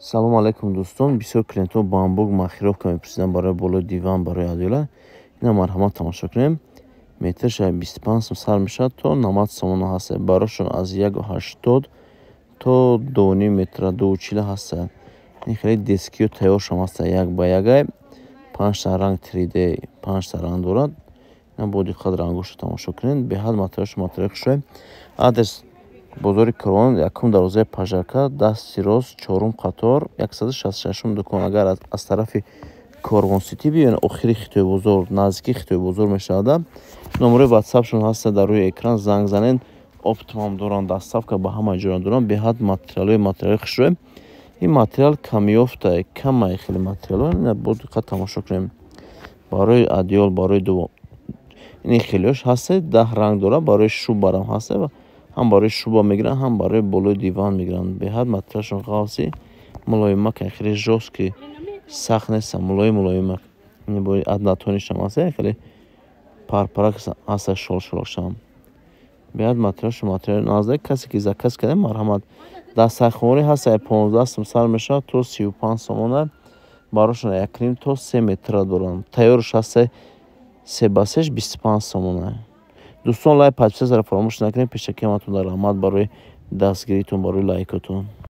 Салому алайкум, дӯстон. Бисёр клиентҳо бамбук монтировка мепурсиданд барои болои диван, барои одеяла. Ина, марҳамат, тамошо кунем. Метрша 25 сум сар мешавад, то 90 сомона ҳаста. Барошон аз 1,80 то 2,5 метра, 2,40 ҳаста. Ин хеле детскиё тайёршам ҳаста, як ба ягай, панҷта ранг, 3D, панҷта ранг дорад. Ина, бо диққат рангошро тамошо кунед. Беҳад материалшо материали хушрӯй. Адрес: бозори Корвон, якум дарвозаи пожарка, дасти рост, чорум қатор, 166-ум дукон. Агар аз тарафи Корвон Сити биёен, охири Хитойбозор, наздики Хитойбозор мешавада. Номерои ватсапшон ҳаста дар рӯи экран, занг занед. Оптом доранд, доставка ба ҳама ҷоя доранд. Беҳад материалҳои хушрӯй. Ин материал камёфта, камай хеле материалҳо. Бо диққат тамошо кунем. Барои одеял, барои ин хелиёш ҳаста, 10 ранг дорад. Барои шубарам ҳаста, ҳам барои шуба мегиранд, ҳам барои болои диван мегиранд. Беҳад материалшон ғафзи, мулоимак, хеле жёсткий, сахт неста, мулоим мулоимак. Однотонишам ҳаста, хеле парпарак ҳаста, шолшолошам. Беҳад материалшон материали наздак. Касе ки заказ кардем, марҳамат. Дастархонӣ ҳаста, 15 сум сар мешавад, то 35 сомона. Барошон 1,5 то 3 метра доранд. Тайёрш ҳаста, се ба сеш, 25 сомона. Дӯстон, лайк, подписатьсяро фаромӯш накунед. Пешакӣ ҳаматон раҳмат барои дастгиритон, барои лайкотон.